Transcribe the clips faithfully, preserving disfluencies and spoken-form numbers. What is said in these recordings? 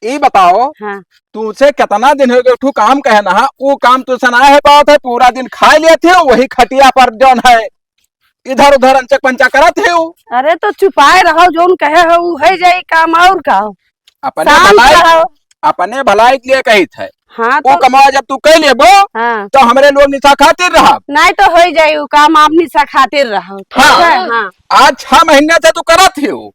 ई बताओ, हाँ। तुमसे कितना दिन होइ गए, एक ठो काम कहे ना, हाँ, वो काम तुमसे ना है, बात है, पूरा दिन खाइ लेत हो, वही खटिया पर जौन है, इधर उधर अंचक पंचक करत हो। अरे तो चुपाए रहो, जौन कहे हो, उ होइ जाई काम, और का? अपने शांत भलाई, रहो। अपने भलाई के लिए कहित है। हाँ, वो तो कमावा जब तू कइ लेबो, हाँ। तो हमरे लोग निशा खातिर रहब। नहीं तो होइ जाई उ काम, आप निशा खातिर रहो। ठीक हाँ। है? हाँ। आज छह महीने से तू करत हो।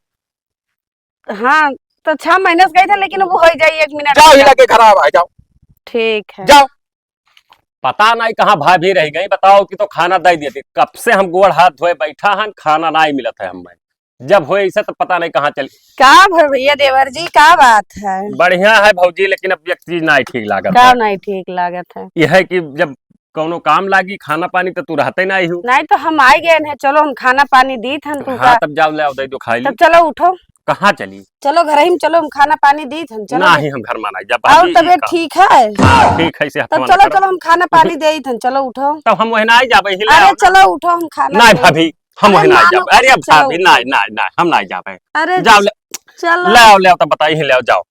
हाँ, तो छह महीने से गई थे, लेकिन वो होइ जाई एक मिनट जाओ, में। हिला के घर आवा, जाओ। ठीक है। जाओ। पता नहीं कहाँ भाभी रह गई, बताओ कि तो खाना दे देती। कब से हम गोड़ हाथ धोए बैठा हन, खाना नहीं मिलत है हमें। जब होए ऐसा तो पता नहीं कहाँ चली। का भा भैया देवर जी, का बात है? बढ़िया है भौजी, लेकिन अब एक चीज नहीं ठीक लागत का है। नहीं ठीक लागत है? यह है कि जब कौनो काम लागी, खाना पानी तो तू रहते नहीं हो। नहीं तो हम आइ गए हैं, चलो हम खाना पानी दीत हन तू हाँ, का। तब जाओ ले आओ, दे दो खाई तब ली। चलो उठो। कहाँ चली? चलो घर ही में, चलो हम खाना पानी दीत हन, चलो। नहीं, हम घर में नहीं जा और पाई, तबीयत का? ठीक है? हाँ, ठीक है, सेहत तब वाला चलो, करो। चलो हम खाना पानी देत हन, चलो उठो। तब हम वही ना आई जाबे, ही ले अरे आओ ना। चलो उठो, हम खाना नहीं दे भाभी, हम अरे वही ना आई मानो, जाबे। अरे चलो भाभी, उठो। नहीं, नहीं, नहीं, हम नहीं जाबे। अरे जाओ ले, चलो। ले आओ, ले आओ, तब बताई, ही ले आओ, जाओ।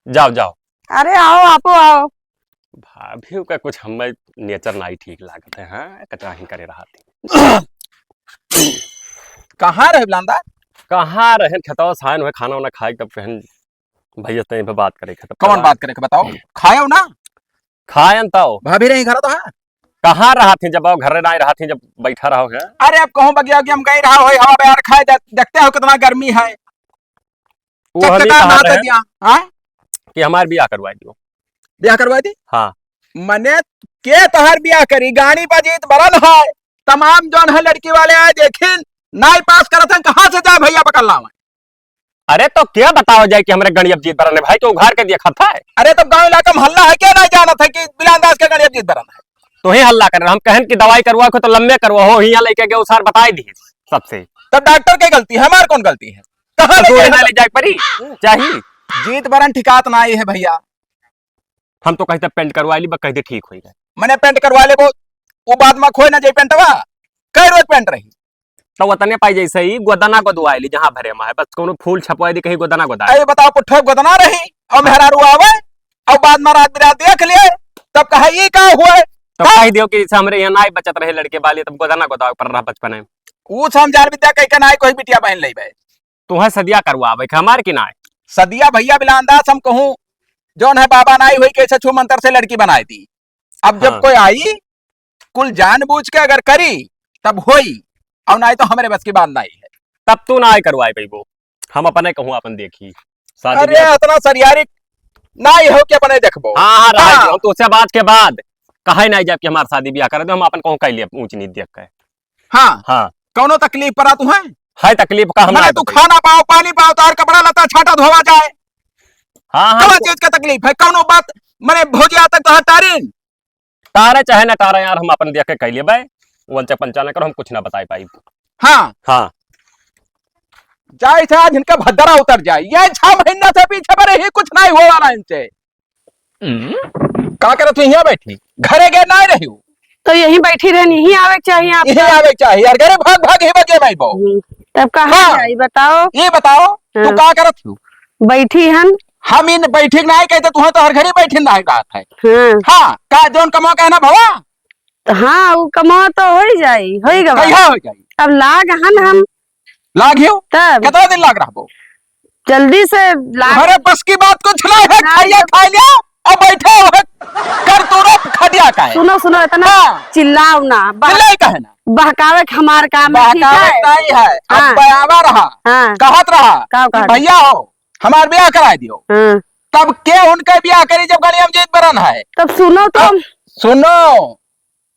जाओ, जाओ। अरे आओ, आपो आओ। भाभी का कुछ हमें नेचर नाई ठीक लागत है, हाँ, कचराही करे रहत है। कहाँ रहे बिलांदा? कहाँ रहे, खेतवा सायन हुए, खाना वाना खाए, तब कहन भैया से पे बात करे, खत्म कौन बात करे के बताओ? खायो ना? खायन तो। भाभी रही घर तो है? कहाँ रहत है जब आओ, घर ना रहत है जब बैठा रहो है? अरे अब कहूँ बगिया उगिया हम गई रहा हो, हवा बयार खाए, दे-, देखते हो कितना गर्मी है। वो हम ही चटचटा कहा नहा रहे दिया, हाँ? कि हमार बियाह करवाई दियो। बियाह करवाई दी? हाँ। मने के तोहार बियाह करी? गाड़ी पर जीत बरन है, तमाम जौन है लड़की वाले आए देखिन, नाई पास करत हैं, कहाँ से जाए भैया पकड़ लावे? अरे तो क्या बताओ जाए कि हमरे गणियत जीत बरन है भाई, तो उघार के देखत है। अरे तो गाँव इलाका में हल्ला है, क्या नहीं जानत है कि बिलांदाज के गणियत जीत बरन है? तो ही हल्ला कर, हम कहन कि दवाई करवा को तो लम्बे करवा हो, हियाँ लेके गए, सार बताई दी सबसे। तब डॉक्टर के गलती है, हमार कौन गलती है? कहाँ तो ले तू ही जाए ना बता? ले जाए परी, चाही। जीत बरन ठिकात ना आई है भैया। हम तो कहते पेंट करवा ली, बस कह दे ठीक होई गए। मने पेंट करवा लेबो, वो बाद में खोए ना जाई पेंटवा, कै रोज पेंट रही। तो वतने पाई जैसे ही गोदना गोदवाए ली, जहाँ भरे में है, बस कोनो फूल छपवाए दी, कहीं गोदना गोदा। अरे बताओ, पुट्ठो गोदना रही, और मेहरारू आवे, और बाद में रात बिरात देख लिए, तब कहे, "ई का हुए?" तो का? कह दियो कि जैसे हमरे यहाँ नाई बचत रहे लड़के वाले, तब गोदना गोदा पर रहा बचपन में। वो समझार विद्या कह के नाई कोई बिटिया बहन लेबे। तुहें सदिया करवावे के हमार की नाई? सदिया भैया बिलांदास हम कहूँ, जौन है बाबा नाई हुई, कैसे छू मंतर से लड़की बनाई दी। अब जब हाँ। कोई आई, कुल जानबूझ के अगर करी, तब होई, और नाई तो हमरे बस की बात नाई है। तब तू नाई करवाए पैबो, हम अपने कहूँ अपन देखी, शादी अरे, ब्याह। इतना सरियारी नाई हो कि अपने देखबो। हाँ, हाँ, रहा हाँ। हम तो उससे बात के बाद कहे नाई जब कि हमार शादी ब्याह कर दे, हम अपन कहूँ कह लिए ऊंच नीच देख के। हाँ। हाँ। कौनो तकलीफ परा तुहें? है तकलीफ का हम मने ना तू बताई। खाना पाओ, पानी पाओ, तार कपड़ा लत्ता छाटा धोवा जाए। हाँ, हाँ, कौन तो चीज का तकलीफ है? कौनो बात मने भोजिया तक तो हटारिन। तारे चाहे ना तारे यार, हम अपन देख के कह लेबे। वो अंचा पंचा ना करो, हम कुछ ना बताई पाई। हाँ। हाँ। जाए से आज इनका भद्दरा उतर जाए। ये छह महीना से पीछे पड़े ही, कुछ नहीं हो वाला इनसे। हम्म। का करत हुई यहाँ बैठी? घरे गए ना रही हो? तो यहीं बैठी रहन, यहीं आवे के चाहिए आपका। यहीं आवे के चाहिए यार, घरे भाग भाग ही बगे भाई बो। हम्म। तब कहाँ हाँ। जाई बताओ? ये बताओ, तू हाँ। का करत हो? बैठी हन। हम इन बैठी ना कहते, तुहें तो हर घड़ी बैठी ना कहत है। हाँ। हाँ, का जौन कमा कहना भवा? तो हाँ, वो कमा तो हो ही जाई, हो ही गवा। कहिया हो जाई? अब लाग हन हम। लाग हियो? तब? कितना दिन लाग रहबो? जल्दी से लाग। अरे बस की बात कुछ नहीं है, ना, खाइए, जब खा लिया, अब बैठे हो, कर तू रो खटिया का है। सुनो, सुनो, इतना हाँ। चिल्लाओ ना, बह-, चिल्लाई का है ना? बहकावे के हमार काम है, ठीक बहकावे है? नहीं है, अब हाँ। बयावा रहा, हाँ। कहत रहा का कि कहत? भैया हो, हमार ब्याह कराए दियो। हाँ। तब के उनका ब्याह करी जब गणिया में जीत बरन है? तब सुनो तो। अब सुनो,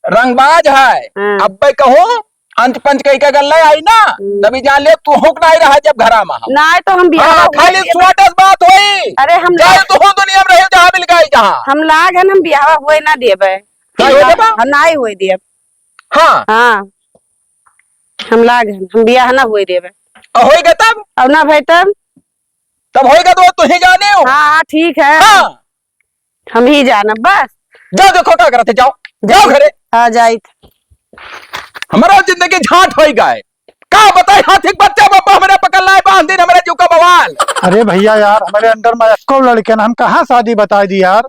रंगबाज है। हाँ। अब मैं कहूँ, अंच पंच कह के गल्ले आई ना, हम्म। तभी जान ले तू हुक नहीं रहा जब घरा में हम। नहीं तो हम बियाह हाँ, हुए खाली देबे। स्वाटस बात होई। अरे हम जाए लाग तू हो दुनिया में रही जहाँ मिल गई जहाँ। हम लाग हन, हम बियाह हुए ना देबे। नहीं हो देबा? हम नहीं हुए देब। हाँ। हाँ। हम लाग हन, हम बियाह ना हुए देबे। और होई गए तब? और ना भाई तब? तब होई गए तो तू ही जाने हो। हाँ, हाँ, ठीक है। हाँ। हम ही जानब बस। जाओ देखो का करत है, जाओ। जाओ जाओ। घरे। हाँ, जाइत। हमारा जिंदगी झांट होई गए। का बताई, हाथी के बच्चा बप्पा हमरे पकड़ लाए, बांध दिन हमरे जीव का बवाल। अरे भइया यार, हमरे under में एक्को लड़के ना, हम कहाँ शादी बताई दी यार।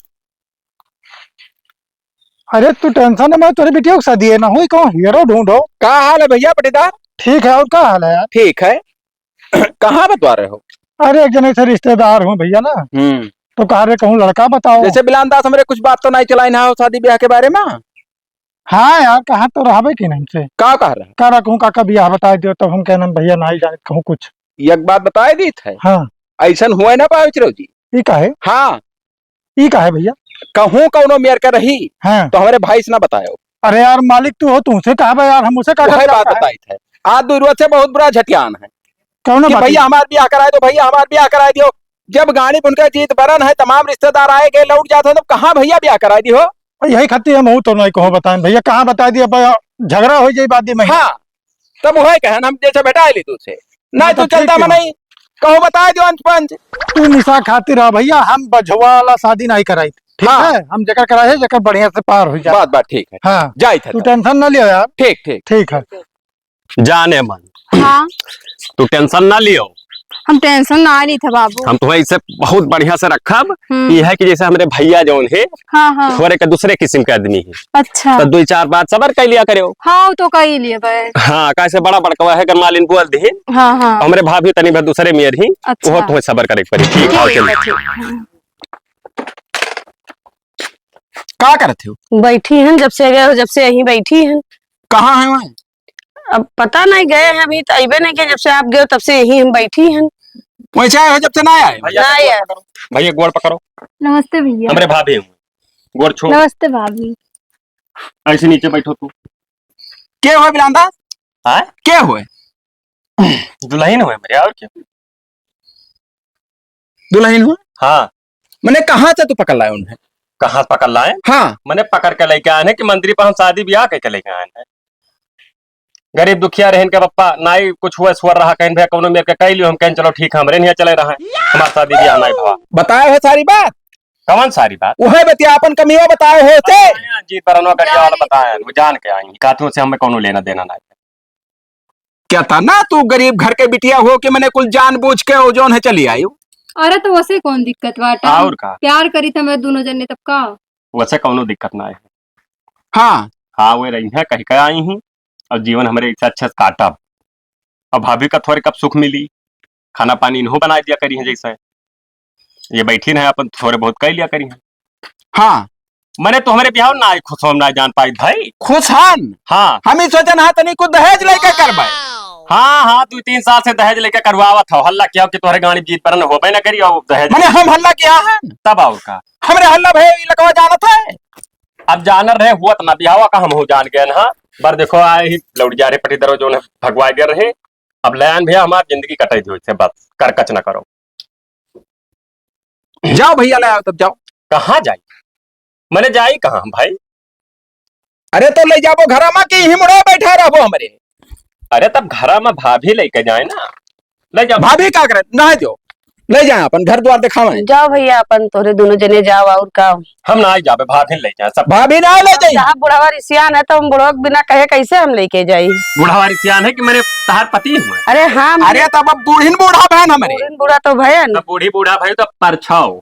अरे तू tension न, मैं तोरे बिटिया के शादी है ना हुई, कहूँ हीरो ढूंढो। का हाल है भइया पटीदार? ठीक है, और का हाल है यार? ठीक है। कहाँ बतवा रहे हो? अरे एक जने से रिश्तेदार हूँ भइया ना, हम्म। तो कहा रहे कहूँ लड़का बताओ। जैसे बिलान दास हमरे कुछ बात तो नहीं चलाई ना हो शादी ब्याह के बारे में। हाँ यार, कहा तो रहबे की नहीं से। का कह रहे? कह रहा कहूँ काका ब्याह बताए दियो, तब हम कहना भइया नहीं जाने कहूँ कुछ। एक बात बताए दी थे। हाँ। ऐसन हुए ना पावे चिरौजी। ई काहे? हाँ। ई काहे भइया? कहूँ कौनो मेर के रही, हाँ। तो हमरे भाई से ना बतायो। अरे यार, मालिक तू हो, तुमसे कहबे यार, हम उसे का वही करना बात है? बताई थे। आज दूर से बहुत बुरा झटियान है कौनो कि बात भइया नहीं। हमार ब्याह कराए दो, भइया हमार ब्याह कराए दियो। जब गाड़ी उनका जीत बरन है, तमाम रिश्तेदार आए गए, लौट जाते हैं, तब कहाँ भइया ब्याह कराए दी हो? यही खातिर हम हूँ तो नहीं कहो बताएं भइया, कहाँ बताए दिए, अब झगड़ा हो जाए बाद में। हाँ, तब वही कहन हम जैसे भेटाए ली तुझसे। नहीं हाँ, तो तू चलता ठीक है। नहीं, कहूँ बताए दियो अंच पंच। तू निशा खातिर रहा भइया, हम बझवा वाला शादी नहीं कराई, ठीक हाँ। है? हम जेकर कराए है, जेकर बढ़िया से पार हो जाए। बात, बात ठीक है। हाँ। जाई था तू तो। Tension ना लियो यार। ठीक, ठीक। ठीक है। जाने मन। हाँ। तू tension ना लियो। हम tension ना ली थे बाबू। हम तुम्हें इसे बहुत बढ़िया से रखब। हम्म। ये है कि जैसे हमरे भइया जौन है, हाँ, हाँ। थोड़े के दूसरे किस्म के आदमी है। अच्छा। तो दो चार बात सबर कर लिया करो। हाँ, वो तो कर ही लिए भाई। हाँ, कैसे बड़ा बड़कवा है, अगर मालिन बोल दी। हाँ, हाँ। हमरे भाभी तनी भर दूसरे मेर ही, अच्छा। वो तुम्हें सबर करे के पड़ी। ठीक, ठीक आओ है, चलो। ठीक है। का करत हो? बैठी हैं, जब से गए हो, जब से यहीं बैठी हैं। कहाँ है वहाँ? अब पता नहीं, गए हैं, अभी तो अइबे नहीं किए, जब से आप गए हो, तब से यहीं हम बैठी हैं। वैसे आए हो, जब से ना आए हो? भैया, ना गोड़ आए। पकड़ो। भैया, गोड़ पकड़ो। नमस्ते भैया। हमरे भाभी हुए। गोड़ छू। नमस्ते भाभी। ऐसे नीचे बैठो तू। के हो बिलांदा? हाँ? के हो? दुल्हन हुए मेरे, और क्या? दुल्हन हुए? हाँ। मने कहाँ से तू पकड़ लाए उन्हें? कहाँ से पकड़ लाए? हाँ। मने पकड़ के लेके आए हैं कि मंदिर पर हम शादी ब्याह करके लेके आए हैं। गरीब दुखिया रहन के पप्पा, नाई कुछ हुआ स्वर रहा, कहीं भैया कौनो मेर के कह लियो, हम कहें चलो ठीक है, हमरे नहीं चले रहा है, हमार शादी ब्याह नहीं भवा। बताए हो सारी बात? कौन सारी बात? वह बतिया अपन कमियो बताए हो से। हाँ, जी, परनो गरिया वाला बताए, वो जान के आई, कातों से हमें कौनो लेना देना नहीं। क्या था ना, तू गरीब घर के बिटिया हो कि मने कुल जानबूझ के वो जौन है चली आयो। अरे तो वैसे कौन दिक्कत बाटे? और का? प्यार करी त मैं दोनों जने तब का? वैसे कौनो दिक्कत ना है। हाँ। हाँ, वे रही हैं, कह के आई हैं, और जीवन हमरे इच्छा अच्छा से काटब। अब भाभी का थोड़े कब सुख मिली, खाना पानी इन्हों बनाए दिया करी हैं जैसे। ये बैठी रहे, अपन थोड़े बहुत कह लिया करी हैं। हाँ। मने तो हमरे बिहाव ना खुश होम ना जान पाई भाई। खुश हन? हाँ। हम ही सोचन हा तनी कुछ दहेज लेके करबे। हाँ, हाँ, दो तीन साल से दहेज लेके करवावत हो, हल्ला किया कि तोहरे गाड़ी जीत पर न होबे न करी और दहेज मने हम हल्ला किया है? तब और का? हमरे हल्ला भे ई लकवा जानत है? अब जानर रहे हुआ त ना बिहावा का हम हो जान गए ना। पर देखो आए ही लौट जा रहे पटीदारो जो उन्हें भगवाए गए रहे। अब लयान भैया हमार जिंदगी कटाई दो इससे बस करकच ना करो। जाओ भैया, ले आओ तब जाओ। कहाँ जाई? मने जाई कहाँ हम भाई? अरे तो ले जाबो घरा मा कि यहीं मुड़े बैठा रहबो हमरे? अरे तब घरा मा भाभी लेके जाए ना, ले जाओ। भाभी का करे? ना जो ले जाए अपन घर द्वार दिखावे। जाओ भैया अपन तोरे दोनों जने जाओ और का। हम ना जाबे, भाभी ले जाए सब। भाभी ना ले जाए। साहब बुढ़ावा रिसियान है तो हम बुढ़वा के बिना कहे कैसे हम लेके जाई? बुढ़ावा रिसियान है कि मेरे तहार पति हुए। अरे हाँ, अरे तब अब बूढ़िन बूढ़ा बहन हमरे। बूढ़िन बूढ़ा तो भयन। तब बूढ़ी बूढ़ा भाई तो परछाओ।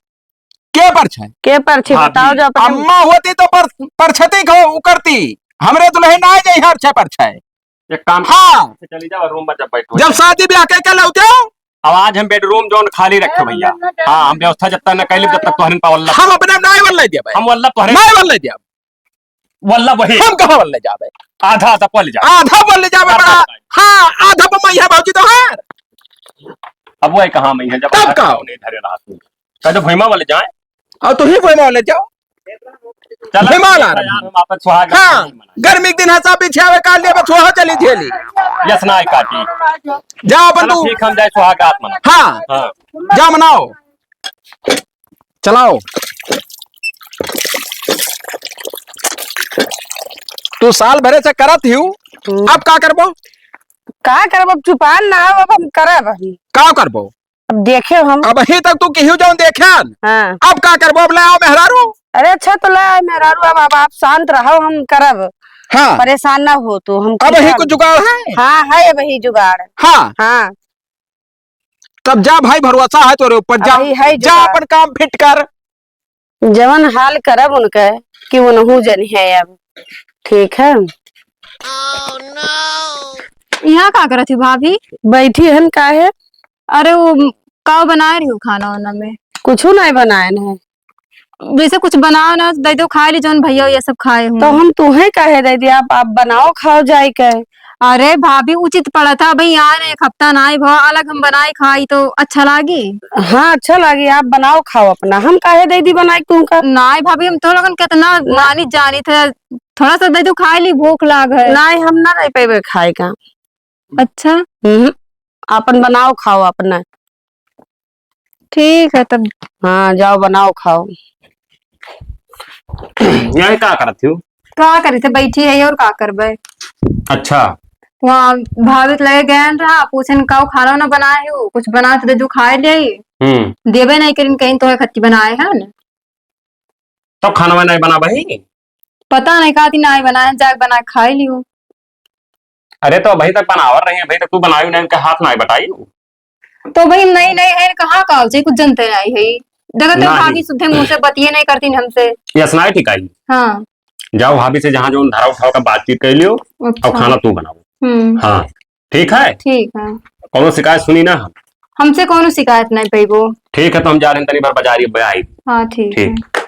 के परछाई? के परछी भाभी। बताओ जो अपने अम्मा होती तो पर-, परछती को उकरती। हमरे दुल्हन ना जाई हर छे परछाई। एक काम हाँ। से चली जाओ रूम में जब बैठो। जब शादी ब्याह के, के लौटे। अब आज हम bedroom जोन खाली रखे भैया। हाँ, हम व्यवस्था जब तक न कैली जब तक तोहरन पा वल्लभ। हम अपने नाई वल्लभ दिया भाई। हम वल्लभ तोहरे नाई वल्लभ दिया। वल्लभ वही। हम कहाँ वल्लभ जाबे? आधा आधा पल जाबे। आधा पल जाबे आधा बड़ा। पल। हाँ, आधा पर मैं है भौजी तोहार। अब वही कहाँ मैं है जब तब आधा का? नहीं धरे रहा तू। कह दो भुइमा वाले जाए। और तू ही भुइमा वाले जाओ। चला भुइमा ठीक वाला है यार, हम आपन सुहाग हाँ, रात मनाई। गर्मी के दिन है सब बिछावे काल लिए बस वहाँ चली झेली। यस ना काटी। जा अपन चला तू। ठीक हम जाए सुहाग रात मना। हाँ। हाँ। जा मनाओ। चलाओ। तू साल भरे से करत हिउ, हम्म। अब का करबो? का करब? अब चुपान ना हो, अब हम करब अभी। का करबो? अब देखे हम। अब अभी तक तू केहू जौन देखे न। हाँ। अब का करबो? अब ले आओ मेहरारू। अरे अच्छा तो ले आओ मेहरारू, अब, अब आप शांत रहो, हम करब। हाँ। परेशान ना हो तू, हम अब ही कुछ जुगाड़ है? हाँ, है अब ही जुगाड़। हाँ। हाँ। तब जा भाई, भरोसा है तोरे ऊपर, जा। अब ही है जा जुगाड़। अपन काम फिट कर। जवन हाल करब उनके कि उनहू जनिहे अब, ठीक है? यहाँ का करत ही भाभी? बैठी हन काहे? अरे वो काव बनाए रही हो खाना वाना में? कुछू नहीं बनाए न है। वैसे कुछ बनाओ ना, दे दो खाए ली, जौन भैया ये सब खाए हुए। तो हम तुहे काहे दे दिया, आप, आप बनाओ खाओ जाए के। अरे भाभी, उचित पड़ा था भाई, यहाँ एक हफ्ता ना आए भा, अलग हम बनाए खाई तो अच्छा लागी। हाँ, अच्छा लागी, आप बनाओ खाओ अपना, हम काहे दे दी बनाए तुमका? नाई भाभी, हम तो लगन कितना नानी जानी थे, थोड़ा सा दे दो खाए ली, भूख लाग है। नाई, हम ना रह पेबे खाए का। अच्छा। हम्म, अपन बनाओ खाओ अपना। ठीक है तब। हाँ, जाओ बनाओ खाओ। यहाँ का करत हो? का करी थे, बैठी है और का करबे? अच्छा। वहाँ भाभी के लगे गए रहा, पूछन का खाना वाना बनाए हो, कुछ बना के दे दू खाए ले। हम्म। देबे नहीं करिन, कहीं तो है खत्ती बनाए है ना। तो खाना वाना नहीं बना भाई? पता नहीं का दिन आए बनाए, जाके बना के खाए लियो। अरे तो अभी तक बनावर रही है, अभी तक तू बनाई नहीं, उनके हाथ ना बटाई। तो भाई, नई नई है, कहाँ का हो जाए, कुछ जनते नहीं है। देखो तो नहीं। भाभी सुद्धे मुंह से बतिये नहीं करती हमसे। यस, नहीं ठीक आई। हाँ। जाओ भाभी से जहाँ जो धरा उठाओ का बातचीत कर लियो, अच्छा। और खाना तू बनाओ। हम्म। हाँ, ठीक है? ठीक है। कौनो शिकायत सुनी ना हम। हमसे कौनो शिकायत नहीं पैबो। ठीक है, तो हम जा रहे हैं, तनी बार बाजारी अब आई। हाँ, ठीक ठीक। है।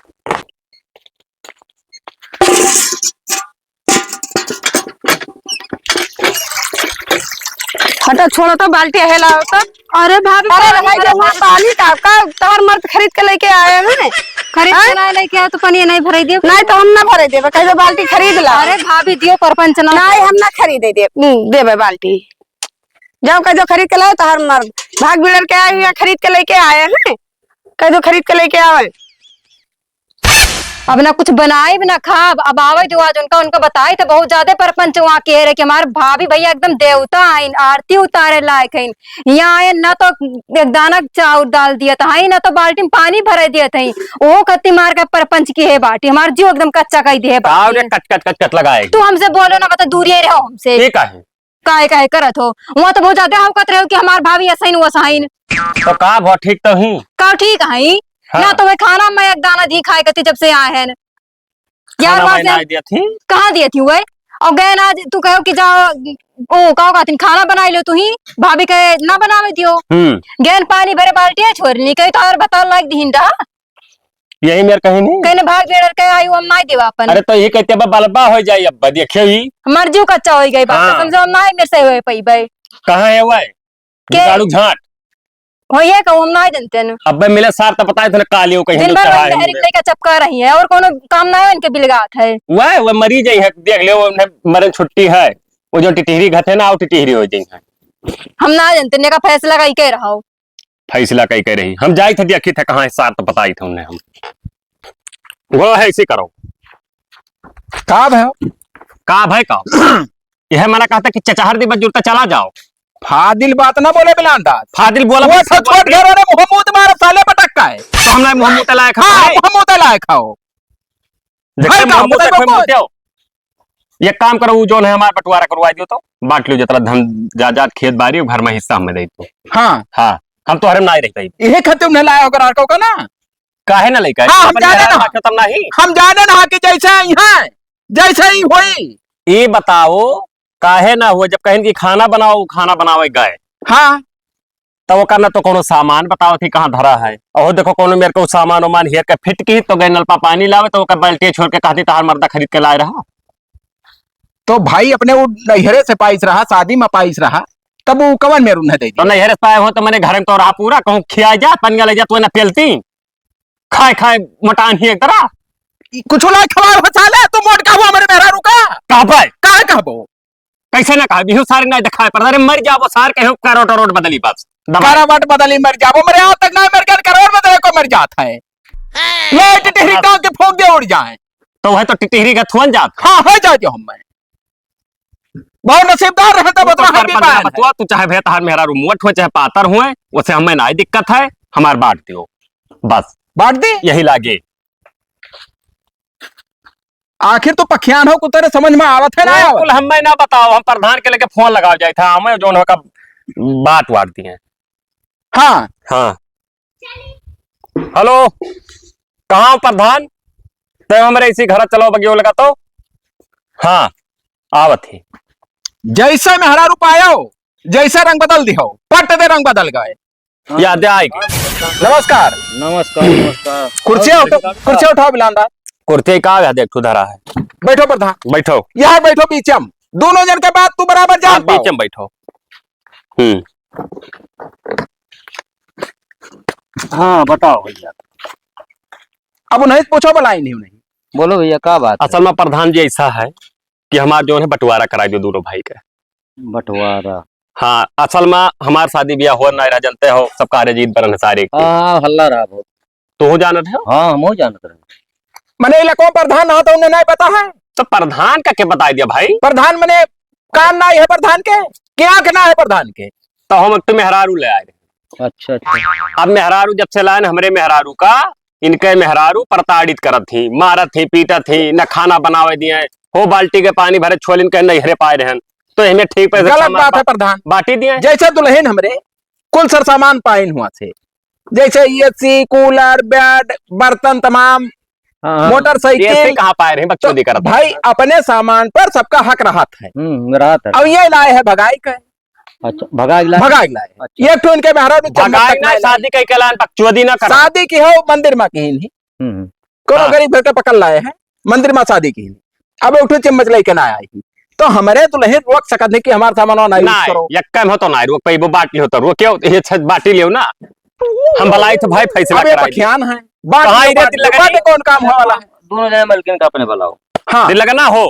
हटा, छोड़ो तो, बाल्टी है, लाओ तो। अरे भाभी, अरे पानी भाई, भरा जो हुआ पानी का, का तोहर मर्द खरीद के लेके आए हैं? खरीद के हाँ? ना लेके आए तो पानी नहीं भराई दियो। नहीं तो हम ना भराई देबे, कह दो बाल्टी खरीद ला। अरे भाभी, दियो परपंच ना। नहीं, हम ना खरीदे दे, हम्म, देबे बाल्टी। जाओ कह दो खरीद के लाओ, तोहर मर्द भाग बिलर के आए हैं, खरीद के लेके आए हैं, कह दो खरीद के लेके आवे। अब ना कुछ बनाइब ना खाब, अब आवे जो आज उनका, उनका बताई तो बहुत ज्यादा परपंच वहाँ के रहे कि हमार भाभी भैया एकदम देवता आइन, आरती उतारे लायक हइन। यहाँ आए ना तो एक दाना चाउर डाल दिया था, ना तो बाल्टी में पानी भरे दिया था। ओहो खत्ती मार के परपंच की है बाटी, हमार जीव एकदम कच्चा कई दिए का बाटी। रे कच कच कच कच लगाए? तू हमसे बोलो ना, बता दूरिये रहो हमसे। ये का है? काहे काहे करत हो? वहाँ तो बहुत ज्यादा हवकत रहे हो कि हमार भाभी ऐसा ही वैसा ही। तो का भो ठीक तो ही? का ठीक है? हाँ। ना तो वह खाना में एक दाना दी खाए करती जब से आए हैं। यार खाना वहाँ मैं से ना दिया थी। कहाँ दिया थी वह? और गए ना आज तू कहो कि जाओ, ओ का कहती खाना बनाई लो तू ही, भाभी के ना बनावे दियो। हम्म। गैन पानी भरे बाल्टी है छोड़नी कही तो और बता लाग दीन रहा। यही मेर कहीं नहीं। कहने भाग बेड़र के आई, हम नाई देवा अपन। अरे तो यही कहते अब बलबा हो जाई, अब देखियो ही। हमार जीव कच्चा हो गई बात, हाँ। समझो हम नाई मेर से होए पई बे। कहाँ है वह? के? गाड़ू झाट। हो ये कहूँ हम नाई जानते न। अब बे मिले सार तो पता है तने काली हो कहीं दिन तो भर चढ़ा वही है नहरी मुझे। लेके चपका रही है और कोनो काम ना है इनके बिलगात है। वह, वह मरी जाई है, देख ले वो उन्हें मरे छुट्टी है। वो जो टिटहरी घटे ना, वो टिटहरी हो जाई है। हम ना जानते ने का फैसला कई के रहो। फैसला कई के रही। हम जाई थे, देखी थे कहाँ है सार, तो बताई थे उन्हें हम। वो है, ऐसे करो। का भय? का भय का? यह मना कहता कि चचहर दी बस जुड़ता चला जाओ। फादिल बात ना बोले बिलान दास। फादिल बोला वो बस सब छोट बोल घर वाले मुंह मुंह तुम्हारा साले पटक का है। तो हम ना मुंह मुंह तलाए हाँ, खाओ। मुंह मुंह तलाए खाओ। देखो, भाई, का मुंह मुंह बताइबो तलाए कुछ? खाओ। एक काम करो, उ जौन है हमार बंटवारा करवा दियो तो, बांट लियो जितना धन जायदाद खेत बारी, घर में हिस्सा हमें दे दो। हाँ। हाँ, हम तोहरे में ना ही रहते। यही खातिर उन्हें लाया होकर आरको का ना? काहे ना लेकर? हाँ, हम अपन जाने घर ना। रखो तब नहीं। हम जाने ना कि जैसे ही हैं, जैसे ही होई। ये बताओ, काहे ना हुआ जब कहें कि खाना बनाओ, खाना बनावे गए। हाँ। तब ओकर ना तो कोनो सामान बतावत ही कहाँ धरा है। और देखो कोनो मेरे को सामान उमान हेर के फिट की तो गए नलपा पानी लावे तो ओकर बाल्टी छोड़ के कहती तहार मर्दा खरीद के लाए रहा। तो भाई अपने वो नैहरे से पाइस रहा, शादी में पाइस रहा, तब वो कवन मेर उन्हें दे तो दिया? नैहरे से पाए हो तो मैंने घर में तो रहा पूरा, कहूँ खिया जा, पनिया ले जा, तू ना पेलती। खाए खाए मोटान ही एक तरह। ई कुछ लाए खवाए हो साले, तू मोट का हुआ मेरे मेहरारू का? कहबे? काहे कहबो? कैसे ना कहबे? इहो सारे ना दिखाए पड़ता। अरे मर जाबो सार, कहो करवट वरोट बदली बस। दबा। करवट बदली मर जाबो, मरे आज तक ना मर गया, करवट बदले को मर जात है। ले टिटहरी टांग के फूंक दे उड़ जाए। तो वह तो टिटहरी का थुअन जात। हाँ, हो जाए जो हम मैं। बहुत नसीबदार रहे तो वो तो बतवा है कर बीमार बंद है। बतवा, तू चाहे भैया तहार मेहरारू मोट हो, चाहे पातर हुए, उसे हमें ना दिक्कत है, हमार बांट दियो। बस। बांट दी? यही लागे। आखिर तू पखियान हो, कुछ तेरे समझ में आवत है ना आवत? कुल हमें ना बताओ, हम प्रधान के लगे फोन लगावे जाए था, हमें जौन हो का बात वाट दिए। हाँ। हाँ। हेलो, कहाँ प्रधान? तै हमरे इसी घर चलो बगियो लगा तो। हाँ, आवत ही। जैसे मेहरारू पायो, जैसे रंग बदल दिहो, पट दे रंग बदल गए। हाँ। याद आएगी। नमस्कार। नमस्कार, नमस्कार। कुर्सिया उठा, कुर्सिया उठाओ बिलांदा। कुर्सिया का याद एक ठो धरा है। बैठो प्रधान। बैठो। यहाँ बैठो बीचम। दोनों जन के बात तू बराबर जान आप पाओ। बीचम बैठो। हम्म। हाँ, बताओ भैया। अब उन्हें पूछो, बुलाई नहीं उन्हें। बोलो भैया, का बात है? असल में प्रधान जी ऐसा है कि हमार जौन है बंटवारा कराई दो दोनों भाई के। बंटवारा? हाँ, असल में हमार शादी ब्याह हो ना रहा, जानते हो, सब कार्य जीत बरन है सारे के। हाँ, हाँ, हल्ला रहा बहुत। तू हो जानत है? हाँ, हम हो जानत रहे। मने इलाकों प्रधान ना तो उन्हें नहीं पता है। तो प्रधान का क्या बताई दिया भाई? प्रधान मने कान ना है प्रधान के, कि आंख ना है प्रधान के? तो हम एक तो मेहरारू ले आए रहे। अच्छा, अच्छा। अब मेहरारू जब से लाइन हमरे मेहरारू का, इनके मेहरारू प्रताड़ित करत ही, मारत ही, पीटत ही, न खाना बनावे दिए, हो बाल्टी के पानी भरे छोलिन के नैहरे पाए रहन, तो इनमें ठीक पे से गलत क्षमा बात है बा-, प्रधान। बांटी दिए। जैसे दुल्हन हमरे कुल सर सामान पाइन हुआ से, जैसे एसी, कूलर, बेड, बर्तन तमाम, हाँ, हाँ। मोटरसाइकिल। एसी कहाँ पाए रहे, बकचोदी तो करत भाई, हैं। अपने सामान पर सबका हक रहत है। हम्म, रहत है। अब ये लाए है भगाई के। अच्छा, भगाई लाए? भगाई लाए। अच्छा। ये तो इनके मेहरारू चम्मच भगाई तक ना, नहीं लाए। शादी कई के लान बकचोदी ना करा। शादी की हो, मंदिर में की नहीं। हम्म, हम्म। कोनो हाँ। गरीब घर के पकड़ लाए हैं, मंदिर में शादी की। अब एक ठो चम्मच लेके ना आई। तो हमरे दुल्हन रोक सकत नहीं कि हमार सामान ना use नहीं, करो। यक्का में हो तो ना रोक पाई, वो बाटी हो तो रोक, क्यों? ये छत बाटी लियो ना। हम भलाई तो भाई फैसला अब ये कराई दे। पखियान है, बाटी कहाँ लो, इधर बाटी लो, लगा बाटी नहीं? कौन काम हो वाला है? दोनों जने मलकिन का अपने बुलाओ। हाँ। दिल लगा ना हो।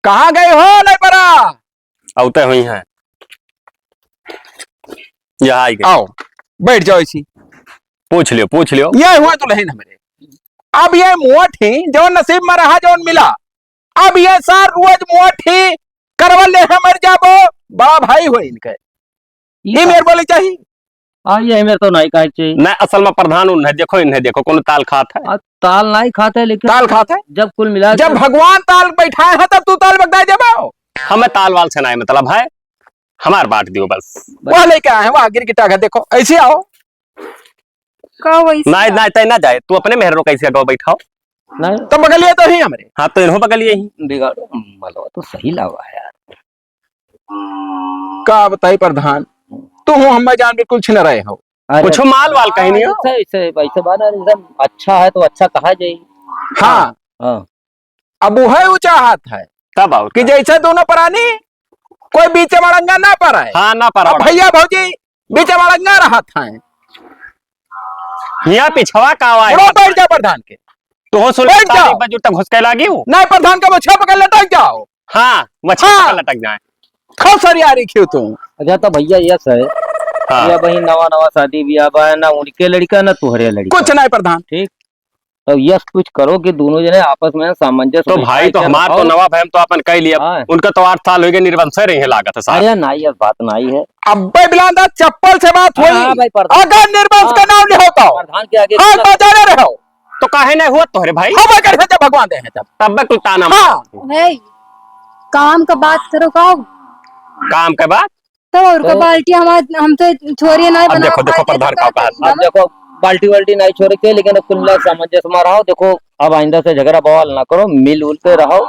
कहाँ गए हो लइबरा? औते हुई हैं। यहाँ आई गए। आओ, बैठ जाओ इसी। पूछ लियो, पूछ लियो। ये हुआ दुल्हन हमरे। अब ये मोट ही, जौन नसीब में रहा, जौन मिला। अब ये सार रोज मोट ही करवल ले है, मर जाबो। बड़ा भाई हो इनके। ई ई का? मेर बोले चाही। आ, ये मेर तो नहीं कहे चाहिए। नहीं, असल में प्रधान उन्हें देखो, इन्हें देखो, कौन ताल खात है? आ, ताल नहीं खाते, लेकिन ताल खात है? जब कुल मिला जब के भगवान ताल बैठाए हैं, तब तू ताल बगदाए देबो। हमें ताल वाल से नहीं मतलब है, हमार बांट दियो बस। बस। वह लेके आए हैं, वह गिर गिटा के देखो, ऐसे आओ। का वैसे नहीं, नहीं, तय ना जाए, तू अपने मेहर रो कैसे गो बैठाओ। नहीं। तो बगलिए तो ही हमरे। हाँ, तो इन्हों बगलिए ही। बिगाड़ो, मलवा तो सही लावा है यार। का बताई प्रधान, तू हो हमें जान बिल्कुल छिन रहे हो। अरे कुछ माल वाल कहीं नहीं हो? ऐसे, ऐसे, ऐसे बात है, एकदम अच्छा है तो अच्छा कहा जाई। हाँ। हाँ। अब वो है, वो चाहत है तब और कि का? जैसे दोनों प्राणी कोई बीच में अड़ंगा ना पड़े। हाँ, ना पड़े। अब भैया भौजी बीच में अड़ंगा रहत हैं। हिया पिछवा का आवाज उड़ो, बैठ जाओ प्रधान के। तू हो सुन बैठ जाओ। तारीफ बजू तक घुस के लागी हूँ। नहीं, प्रधान का मछिया पकड़ लटक जाओ। हाँ, मछिया हाँ। पकड़ लटक जाए। खाओ सर यारी क्यों तू? अच्छा, तो भैया, यस है। हाँ। ये वही नवा नवा शादी ब्याह बा, ना उनके लड़का, ना तुहरे लड़का। कुछ नहीं प्रधान। ठीक, तो यस कुछ करो कि दोनों जने आपस में सामंजस्य तो बैठाए भाई, तो के हमार तो रहो। नवा भाई, हम तो अपन कह लिया। हाँ। उनका तो आठ साल हो गए, निर्वंश रहे हैं, लागत है साहब। अरे, नहीं, ये बात नहीं है। अब्बे बिलांदा चप्पल से बात हाँ, हुई। हाँ, भाई, प्रधान। अगर निर्वंश का हाँ। नाम नहीं होता हो, प्रधान के आगे हाँ, पूरा बजाने रहो। तो काहे नहीं हुआ तोहरे भाई? हम कैसे जब भगवान दे हैं तब। तब तू ताना मार। हाँ। हे, काम का बात करो का? काम का बात? तो और का तो बाल्टी हमार, हम तो छोरिए नहीं अब बना देखो, देखो, पाए थे, प्रधान तो का का बात। करी? अब देखो, बाल्टी वाल्टी नहीं छोड़े के, लेकिन अब कुल मिला सामंजस्य में रहो। देखो, अब आइंदा से झगड़ा बवाल ना करो, मिलजुल के रहो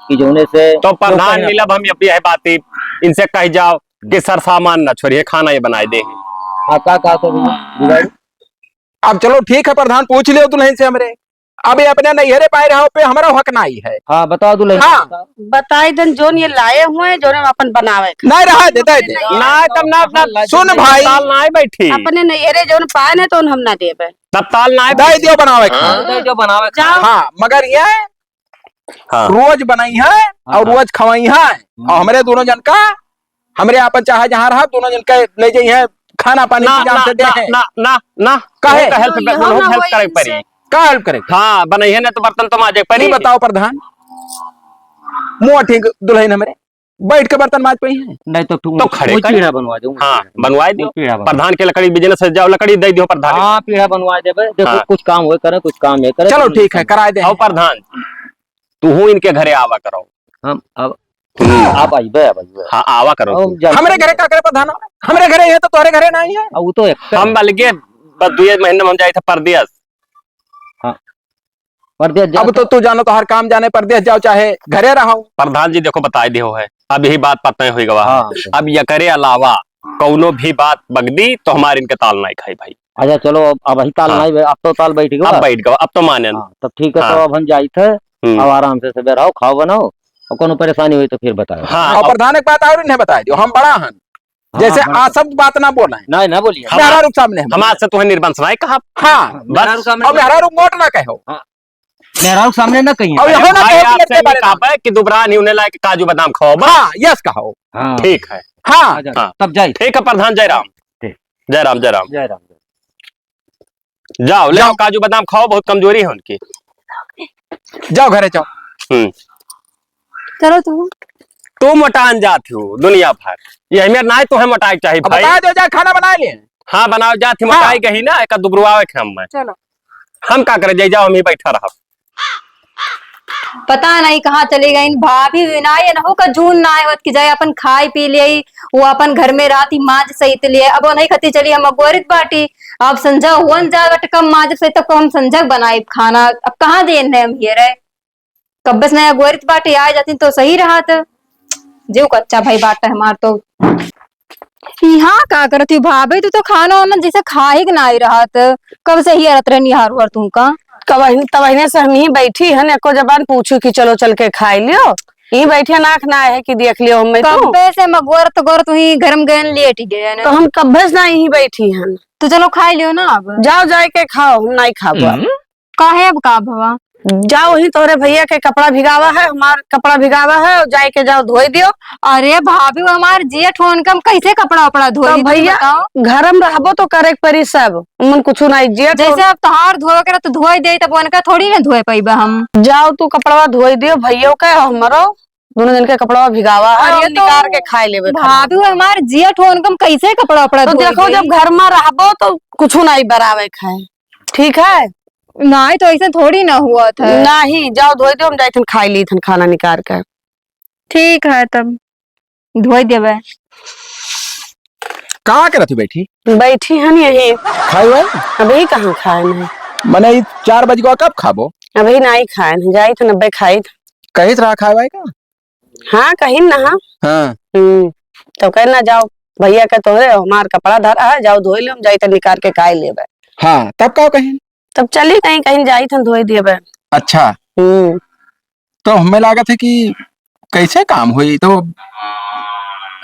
कि जौने से तो प्रधान मिलब हम, अब यह बात ही इनसे कह जाओ कि सर सामान ना छोड़िए, खाना ये बनाए दे। हाँ, का, का तो भैया, बिगाड़ी? अब चलो ठीक है प्रधान, पूछ लियो दुल्हन से हमरे। अब ये अपने नैहरे पाए रहो पे हमारा हक नाई है। हाँ, बताओ दुल्हन, हाँ। बताओ। बताई देन, जोन ये लाए हुए, जोन हम अपन बनावे खाए। नहीं रहा दे, दे दे। नहीं, तब ना, ना, सुन भाई। ताल ना बैठी। अपने नैहरे जोन पाए ना, तो हम ना देबे। तब ताल ना दे दियो बनावे खाए। हाँ, दे दियो बनावे खाए। जाओ। हाँ, मगर ये हाँ। रोज बनाई है और हाँ। रोज खवाई है। हम्म। और हमरे दोनों जन का, हमरे आपन चाहे जहाँ रहा, दोनों जन का ले जाई है, खाना पानी ना, इंतजाम ना, से दे ना, है। ना, ना, ना। काहे? वो का help पे, वो help करे परी। का help करे? हाँ, बनाई है ना तो बर्तन तो माजे परी। नहीं बताओ प्रधान, मुँह ठीक दुल्हन हमरे। बैठ के बर्तन माज पइहैं। नहीं तो तू तो खड़े ऊँच कर। पीढ़ा बनवा दे, ऊँच हाँ, पीढ़ा। बनवाए दियो। ऊँच पीढ़ा बनवा। प्रधान के लकड़ी बिजनेस से जाओ, लकड़ी दे दियो प्रधान के। हाँ, पीढ़ा बनवाए देबे। देखो, हाँ। कुछ काम होए करे, कुछ काम नहीं करे, चलो ठीक है, कराए दे। और प्रधान, तू हूँ इनके घरे आवा करो। हम अब हम्म। आप आइबे, आप आइबे। हाँ, आवा करो और तू। जब हमरे घरे का करे प्रधान? हमरे घरे है तो तोहरे घरे नहीं है। अब वो तो एक हम बल्कि बस दुए महीने में हम जाए थे परदेस। हाँ। परदेस जाओ अब तो तो तू जानो, तोहर काम जाने, परदेस जाओ चाहे घरे रहो। प्रधान जी देखो, बताए दियो है, अब यही बात पता हुई गवा है। हाँ। अब एकरे अलावा कौनो भी बात बगदी तो हमारे इनके ताल नहीं खाई भाई। अच्छा चलो, अब, अब ही ताल हाँ। नहीं बे-, अब तो ताल बैठ गवा। अब बैठ गवा, अब तो माने। हाँ, तब ठीक है, हाँ। तो अब हम जाइत है, हम्म। अब आराम से सबेर आओ, खाओ बनाओ, और कौनो परेशानी हुई तो फिर बताओ। हाँ, और अब प्रधान एक बात और इन्हें बता दियो, हम बड़ा हन, हाँ, जैसे हाँ, बड़ा। आ शब्द बात ना बोले। नहीं, ना बोलिए। हम मेहरारू के सामने हम हमार से तुम्हें निर्वंश नहीं कहा। हाँ, बस। मेहरारू के सामने और ना मेहरारू मोट ना कहो। हाँ। मेहरारू के सामने ना कहिए। और यहाँ ना भाई, कहो कि आपसे लड़के ये बारे कहा में। है कि दुबरान ही उन्हें लाके काजू बादाम खाओ, बस। हाँ, यस कहो। हाँ। ठीक है। हाँ। आ जाओ, हाँ। तब जाई। ठीक है प्रधान, जय राम। ठीक। जय राम, जय राम। जय राम। जाओ, ले जाओ। आओ, काजू बादाम खाओ, बहुत कमजोरी है उनकी। जाओ घरे जाओ। हम्म। चलो तू। तू मोटान जात हो दुनिया भर। ये हमें ना तो है मोटाए के चाहिए अब भाई। बता दो, जा खाना बना ले। हाँ, बनाओ जात ही हाँ। मोटाए गही ना, एक दुबरुआवे के हम में। चलो। हम का करे, जाई जाओ, हम ही बैठा रहब। पता नहीं कहाँ चली गई भाभी, भी ना ये नहु का जून ना आवत कि जाए अपन खाए पी लिए, वो अपन घर में रात ही माज सहित लिए। अब नहीं खती चली हम अगोरित बाटी, अब संझा हुअन जावट कम माज से तब हम संझा बनाए खाना, अब कहाँ देन है हम ये रहे। कब्बे से नहीं अगोरित बाटी आ जाती तो सही रहत। जीव कच्चा भाई बाटा हमार तो। यहाँ का करत ही भाभी, तू तो खाना वाना जैसे खा ही के नाई रहत, कब से ही अरत रहनी हार हुआ तू का? कब तब से हम ही बैठी हन, एको जबान पूछू कि चलो चल के खाई लियो, यही बैठे नाक ना है कि देख लियो हमें तू। कब्बे से मगोरत गोरत ही घर में गए लेट गए न। तो हम कब्बे से ना यही बैठी हन। तो चलो खाई लियो ना अब। जाओ जाए के खाओ, हम नहीं खाबो अब। हम्म। काहे अब का भवा? जाओ ही तोहरे भैया के कपड़ा भिगावा है, हमार कपड़ा भिगावा है, और जाए के जाओ धोई दियो। अरे भाभी, वो हमार जिया ठोन के हम कैसे कपड़ा उपड़ा धोई तो दी, भैया, बताओ? घर में रहबो तो करे के परी सब, उमन कुछ नहीं जिया जैसे ठोन अब तोहार धोए के रह तो धोई दे, तब उनका थोड़ी ना धोए पाइबा हम। जाओ तू कपड़वा धोई दियो भैया के, और हमरो दोनों जन के कपड़वा भिगावा है, अरे हम तो निकार के खाए लेबे खाना। भाभी, वो हमार जिया ठोन के हम कैसे कपड़ा उपड़ा तो धोई देखो, दी? जब घर में रहबो तो कुछ नहीं बरावे खाए, ठीक है? नहीं तो ऐसे थोड़ी ना हुआ था। नहीं, जाओ धोई दो, हम जाइथन खाई लीथन खाना निकार के। ठीक है तब धोई देबे। का करत हो बैठी? बैठी हन यही। खाए वाए? अभी कहाँ खाए नहीं। मने ई चार बज गवा, कब खाबो? अभी नहीं खाए नहीं, जाइथन अबे खाई। कहित रहा खाए वाए का? हाँ, कहिन ना, हाँ। हाँ। हम्म, तो कहे ना, "जाओ, भैया के तोहरे, हमार कपड़ा धरा है, जाओ धोई लो, हम जाई त निकार के खाए लेबे।" हाँ, तब का कहिन? तब चली कहीं, कहीं जाई थन धोई देबे। अच्छा। हम्म। तो हमें लागत है कि कैसे काम होई, तो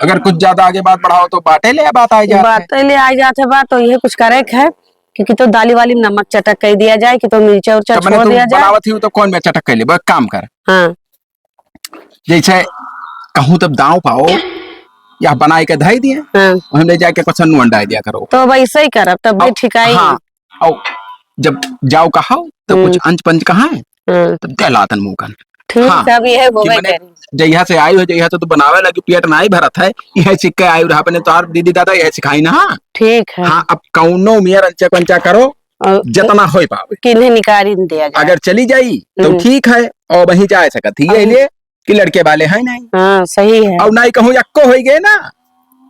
अगर कुछ ज्यादा आगे बात बढ़ाओ तो बाटे ले बात आ जात है। बाटे ले आ जात है बात, तो ये कुछ करे के है, क्योंकि तो दाली वाली में नमक चटक कर दिया जाए, कि तो मिर्चा उर्चा तब मने छोड़ तू दिया जाए। बनावत ही तो कौन में चटक कर ले, बस काम कर। हाँ। जैसे कहूँ तब दाव पाओ, या बनाए के धई दिए, हाँ। वहीं ले जाके कुछ नून डाल दिया करो। तो वैसे ही करब, तब भी अब, ठिकाई। हाँ, और जब जाओ कहाओ, तो हम्म। कुछ अंच पंच कहा है, हाँ। तब दे लातन मुँह कन। ठीक, हाँ। तब यह कि होबे मने करी। जहिया से आई हो, जहिया से तू बनावे लगी, पेट नाई भरत है, यह सिक्के आई रहा अपने तोहार दीदी दादा, यह सिखाई ना। ठीक है। हाँ, अब कौनो मेर अंचा पंचा करो, और जितना होई पावे। किन्हें निकारी न दिया जाए। अगर चली जाई, तो हम्म। ठीक है, और वहीं जा सकत ही, ये और लिए कि लड़के वाले हैं नहीं। हाँ, सही है। और नाई कहूँ यक्को होई गए ना,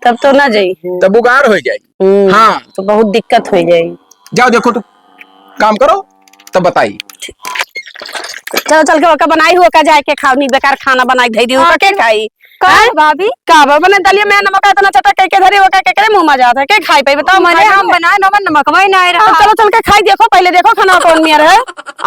तब तो ना जाई है। तब उगार हो जाई। हम्म, हाँ। तो बहुत दिक्कत हो जाई। जाओ देखो, तू काम करो, तब बताई। चलो, चल के ओका बनाई हो, का जाए के खाओ, नहीं बेकार खाना बनाई धई दी, ओका के आखिर खाई? का हैं? भाभी? का बा, मने दलिया में नमक इतना चटक के, के धरी, ओका के करे मुंह में जात है, के खाई पाई, बताओ, मने खाई हम बने? बनाए, नमक, नमकवा ही ना रहा। चलो, चल के खाई देखो, पहले देखो खाना कौन मेर है।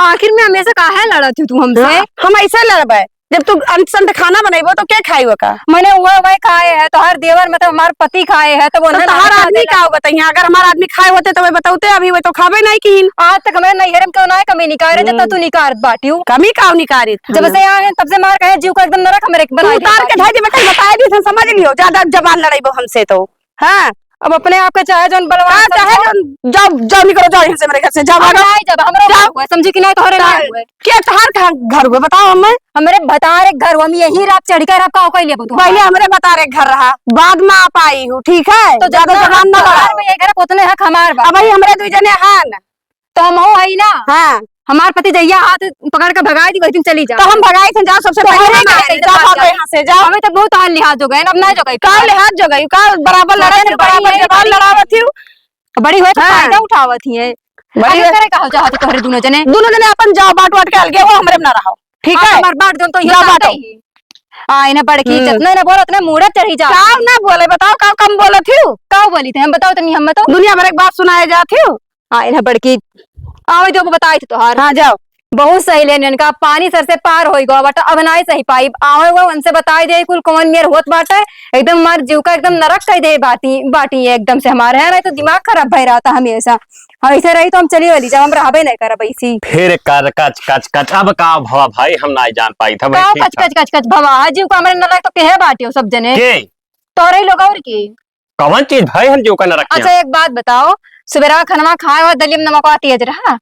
आखिर में हमेशा काहे लड़त हो तू हमसे? हाँ, हम ऐसे लड़बे, जब तू अंट संट खाना बनैबो तो के खाई ओका? मने उहे, उहे खाए है, तोहार देवर मतलब हमार पति खाए है, तब तो उन्हें तोहार आदमी का बताइए, अगर हमार आदमी खाए होते तो वे बताउते, अभी वे तो खाबे नहीं किहिन। आज तक हमारे नैहर में क्यों ना है कमी निकारे, जब तक हम्म। तू निकारत बाटियो। कमी का निकारित? जब से यहाँ है तब से मार कहे जीव का एकदम नरक हमरे तू बना दिया उतार के बाटियो। धर दे, मैं कहीं बताए दी, समझ लियो, ज्यादा जबान लड़ाइबो हमसे तो। हाँ। अब अपने आप के चाहे जौन बलवान का चाहे समझो। जौन, जाओ, जाओ, निकलो, जाओ यहाँ से मेरे घर से, जाओ, हम भागो। नहीं जब, हमरो जाओ। घर हुआ, समझी कि नहीं, तोहरे का-, नहीं हुआ। के तोहार घर, घर हुआ, बताओ हमें। हमरे भतारे के घर हुआ, हम यही रात चढ़ के रहा, का कोई लेबू तू? पहले हमरे भतारे के घर रहा, बाद में आप आई हूँ, ठीक है? तो ज्यादा जब जबान ना तोहार लड़ाओ। में ये घर, उतने हक हमार बा। अब भाई हमरे दुई जने हैं ना। तो हम हो हई ना। हाँ। हमार पति जहिया हाथ पकड़ के भगाई दी, वही दिन चली जा। तो हम भगाई थे, जाओ सबसे तो पहले हमें हम का आए, कहे जाओ, जाओ, भागो जाओ। यहाँ से, जाओ। हमें तो बहुत हाल लिहाज हो गए, अब ना जो गई। का लिहाज जो गई, का बराबर लड़े थे, बराबर बड़ी जबान है, लड़ावत थी। बड़ी हुए तो हाँ। फायदा उठावत ही है। बड़ी अरे हुए। करे का हो चाहत तोहरे दोनों जने? दोनों जने अपन जाओ, बांट वाट के अलगे हो, हमरे में ना रहो, ठीक हाँ, है? हमार बांट दो तो ये जाओ, बांटो। ही। आ, इन्हें बड़की हम्म। जितना ना बोलो, उतना मूड़े चढ़ी जा। का ना बोले, बताओ, का कम बोलत ही? का बोली थे हम, बताओ तनी हम तो। दुनिया भर एक बात सुनाए जात ही। आ, इन्हें बड़की, आवे जो बताई थी तोहार। हाँ, जाओ। बहुत सही लेन इनका, पानी सर से पार होई गवा बाटे, अब नाई सही पाई। आवे वो उनसे बताई दे कुल कौन मेर होत बाटे, एकदम मार जीव का एकदम नरक कई दे बाटी, बाटी है एकदम से हमारे, है ना, तो दिमाग खराब भई रहता हमेशा। हाँ, ऐसे रही तो हम चली वाली, जब हम रहबे नहीं करब ऐसी। फिर कर कच कच कच, अब का भवा भाई, हम नाई जान पाई था भाई, का ठीक कच था। कच कच कच भवा, हाँ, जीव का हमारे नरक तो के है बाटी हो सब जने। के? तोरे लोग और के? कवन चीज भाई हम जीव का नरक किया? अच्छा, एक बात बताओ, सुबेरा खनवा खाए हुआ दलिया में नमकवा तेज रहा?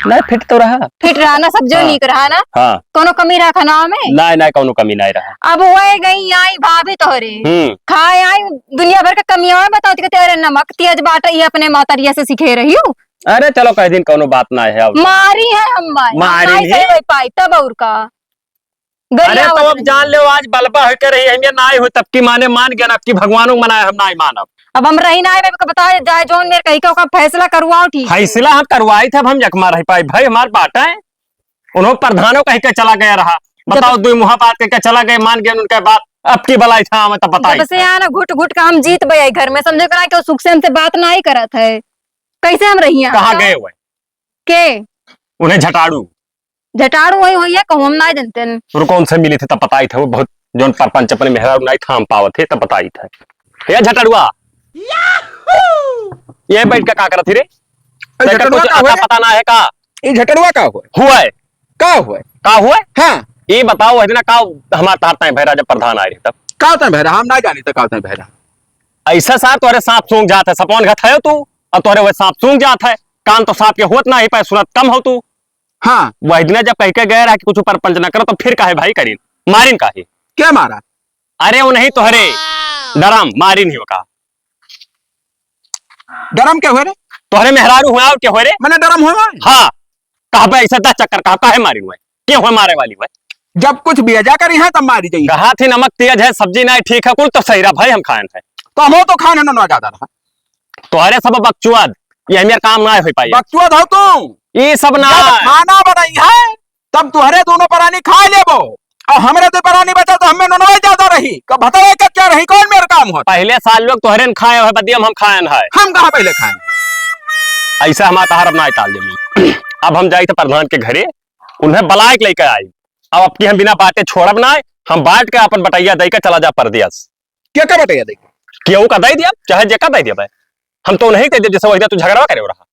नहीं, फिट तो रहा। फिट रहा ना, सब जो हाँ। नीक रहा ना? हाँ। कोनो कमी रहा खनवा में? नहीं, नहीं, कोनो कमी नहीं रहा। अब वह गई आई भाभी तोहरे। हम्म। खाए आई, दुनिया भर का कमिया बताओ कि तेरे नमक तेज बाटे, ये अपने मातरिया से सीखे रही हूँ। अरे चलो, कह दिन कोनो बात ना है, अब। मारी है हम माई, मारी हम नहीं नहीं। सही पाई, तब और का? अरे, गरियावत तो अब रही। जान लो, आज बलबा होके रही, हम ये नाई हो, तब की माने मान गया ना, अब की भगवानों को मनाए, हम नाई मानब। अब हम रही नाई, अब बताए जाए, जौन मेरे कही के ओकर फैसला करवाओ, ठीक है। फैसला हम करवाई थे, अब हम यकमा रह पाई, भाई, हमार बात है। उन्हों प्रधानों कह के चला गया रहा, जब बताओ, दो मुहा बात कह के चला गए, मान गए उनके बात, अब की बलाई था, हमें तब बताई जब से था। आना घुट घुट का हम जीत बे घर में, समझे करा कि सुख से हमसे बात नाई करत है, कैसे हम रहिया? कहाँ बताओ। गए हुए? के? उन्हें झटाड़ू। झटाड़ू वही होइए, कहूँ हम ना जानते हैं। रुको, उनसे मिली थी तब बताई था, वो बहुत जौन परपंच अपने मेहरारू नाई थाम पावत है, तब बताई था। ये झटड़ुआ, ये बैठ के का करत ही रे? अरे, तेरे झटड़ुआ कुछ का हुआ अता रे? पता ना है का? ये झटड़ुआ का हुआ? हुआ है। का हुआ? का हुआ? हाँ। ये बताओ, है ना, का हमार तार ताई भैरा जब प्रधान आए रहे तब? का ताई भैरा? हम ना जानी तो का ताई भैरा। ऐसा सार तोरे सांप सूंघ जात है, सपवन घत है तू, और तोरे वह सांप सूंघ जात है, कान तो सांप के होत ना ही पाए, सुनत कम हो तू। हाँ। वही दिना जब कह के गए रहा कि कुछ परपंच ना करो, तो फिर काहे भाई करीन, मारिन काहे? क्या मारा? अरे वो नहीं तोहरे डरम मारिन ही का। डरम के हुए रे? तोहरे मेहरारू हुआ और के हुए रे? मैंने डरम हुआ? हाँ। कहा पे ऐसे दस चक्कर कहा काहे मारिन हुए? के हुए मारे वाली हुए? जब कुछ बेजा करी है तब मारी जाइए। कहा थी नमक तेज है, सब्जी नहीं ठीक है, कुल तो सही रहा भाई, हम खाएन है। तो हम तो खान है ना ज्यादा रहा। तोहरे सब बकचुआद, ये हमार काम ना हो पाई। बकचुआद हो तू। ये सब ना। जब खाना बनाई है, तब तुहरे दोनों परानी खाए लेबो, और हमरे दो परानी बचा तो हमें ननवे ज्यादा रही। कब भतवे के क्या रही, कौन मेरे काम हो? पहले साल लोग तोहरे न खाए है, बदियम हम खाएन है। हम कहाँ पहले खाएन? ऐसा हमार तहार अब ना टाल देमी। अब हम जाई थे प्रधान के घरे, उन्हें बलाय के लेके आई। अब अब की हम बिना बाटे छोड़ब ना, हम बांट के अपन बटैया दे के चला जा परदेस। के का बटैया दे? केहू का दे दिया, चाहे जेका दे दिया भाई। हम तो नहीं दे दिया, जैसे वही तू झगड़वा करे हो रहा।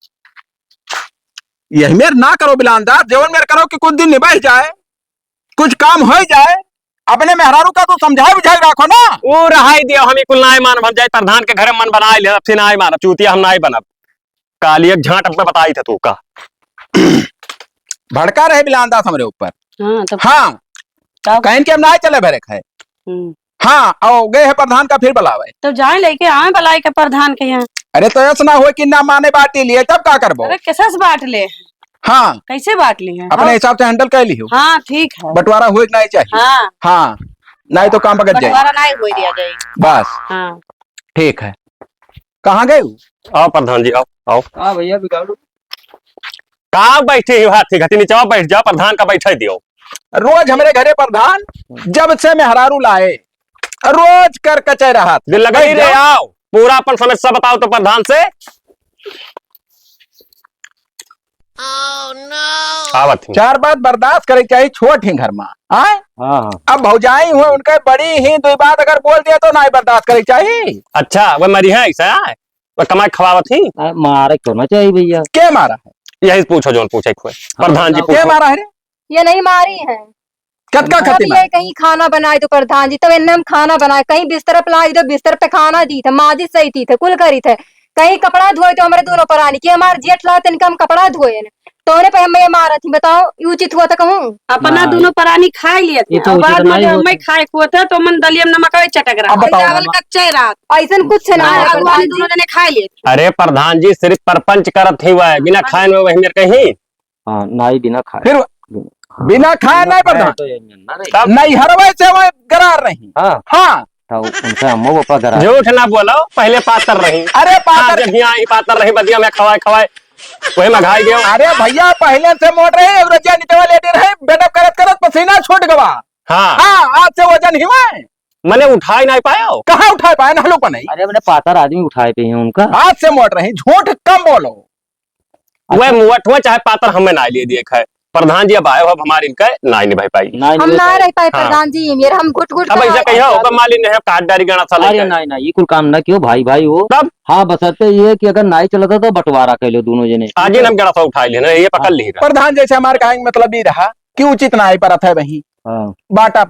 यही मेर ना करो बिलानदार, जेवन मेर करो कि कुछ दिन निबह जाए, कुछ काम हो जाए, अपने मेहरारू का तू समझाए बुझाए रखो ना। वो रहाई दिया, हम कुल नाय मानब, हम जाए प्रधान के घरे मन बनाए ले, अब से नाय मानब, चूतिया हम नाय बनब। काली एक झांट हमको बताई था तू का। भड़का रहे बिलानदास हमरे ऊपर। हाँ, तब हाँ। का? कहेन के हम ना चले भरे खाए। हम्म। हाँ, और गए है प्रधान का फिर बुलावे। तो जाए लेके आवे बुलाई के प्रधान के यहाँ। अरे तो ऐसा ना हो कि ना माने बाटी लिए, तब का करबो? अरे कैसे से बांट ले? हाँ। कैसे बांट लिए? अपने हाँ। हिसाब से handle कर लियो। हाँ, ठीक है। बंटवारा होए के नहीं चाहिए। हाँ। हाँ। नहीं तो काम बगड़ जाए। बंटवारा नहीं होए दिया जाए। बस। हाँ। ठीक है। कहाँ गए हो? आओ प्रधान जी, आओ, आओ। हाँ भैया, बिगाड़ू। का बैठे हो हाथी घटी नीचे, आओ बैठ जाओ, प्रधान का बैठे दियो। रोज हमरे घरे प्रधान, जब से मेहरारू लाए, रोज कर कचे रहत। दिल लगा बैठ ही रे, जाओ। आओ, पूरा अपन समस्या बताओ तो प्रधान से। आवत ही। चार बात बर्दाश्त करे के चाहिए, छोट ही घर में, आए? हाँ, हाँ। अब भौजाई हुए, उनके बड़ी ही दुई बात अगर बोल दिया तो नाई बर्दाश्त करे के चाहिए। अच्छा, वो मरी है ऐसा? वो कमाई खवावत ही? आ, मारे को ना चाहिए भैया। के मारा है? यही पूछो जोन पूछे खुए। हाँ, प्रधान जी बताओ। के पूछो। मारा है रे? ये नहीं मारी है। कतका खातिर ये मारे? कहीं खाना बनाए दो प्रधान जी, तब इन्ने हम खाना बनाए, कहीं बिस्तर पे लाई दो, बिस्तर पे खाना दी थे, माजी सही थी थे, कुल करी थे, कहीं कपड़ा धोए तो हमरे दोनों परानी की हमार जेठ ला तनिका हम कपड़ा धोए न, तो उन्हें पे हम ये मारत ही, बताओ, ये उचित हुआ था कहूँ? अपना नहीं। दोनों परानी खाए लिए थे, ये तो और उचित बाद में नहीं जो होता। हमें खाए को था, तो मन दलिया में नमक चटक रहा। अब बताओ चावल मामा। कच्चे रात। ऐसन कुछ ना हाँ, है, अगुआ प्रधान जी। दोनों जने खाए लिए थे। अरे प्रधान जी, सिर्फ परपंच करत ही हुआ है, बिना खाए में वही मेरे कहीं। हाँ, नाई बिना खाए। फिर बिना खाए बिना नाई खाए प्रधान। तो ये ना रही। तब नैहरवे से वो गरार रही। हाँ। हाँ। तो उनसे अम्मो पापा गरार। झूठ ना बोलो, पहले पातर रही। अरे हाँ, पातर। जब यहाँ आई पातर रही, बदिया में खवाए खवाए, वही में घाई गयो। अरे भैया, पहले से मोट रही, एक रोजिया नीचे वाले लेटे रहे, बेडअप करत करत पसीना छूट गवा। हाँ। हाँ, आज से वजन ही हुआ है। मने उठाए नहीं पायो। कहाँ उठाए पाए ना लोग नहीं। अरे, मैंने पातर आदमी उठाए पे हैं उनका। आज से मोट रही, झूठ कम बोलो। वह अच्छा। मोट हुआ चाहे पातर, हमें ना लिए दिए खाए। प्रधान जी अब आए हो, अब हमारे इनका ना ही निभाई पाई। ना ही हम निभाई ना पाई। रह पाए हाँ। प्रधान जी, मेरे हम घुट घुट अब के ऐसा मारे। कहियो, ओकर मालिक ने काट डारी गणा साले अरे का। नहीं, नहीं, ये कुल काम ना कियो भाई, भाई हो। तब? हाँ, बसरते ये है कि अगर नाई चलता तो बंटवारा कर लो दोनों जने। आज ही हम गणा सा उठा लेना, ये पकड़ हाँ। ली रहा। प्रधान जैसे हमारे कहे के मतलब ये रहा कि उचित नाई परत है वही। हाँ। बाटा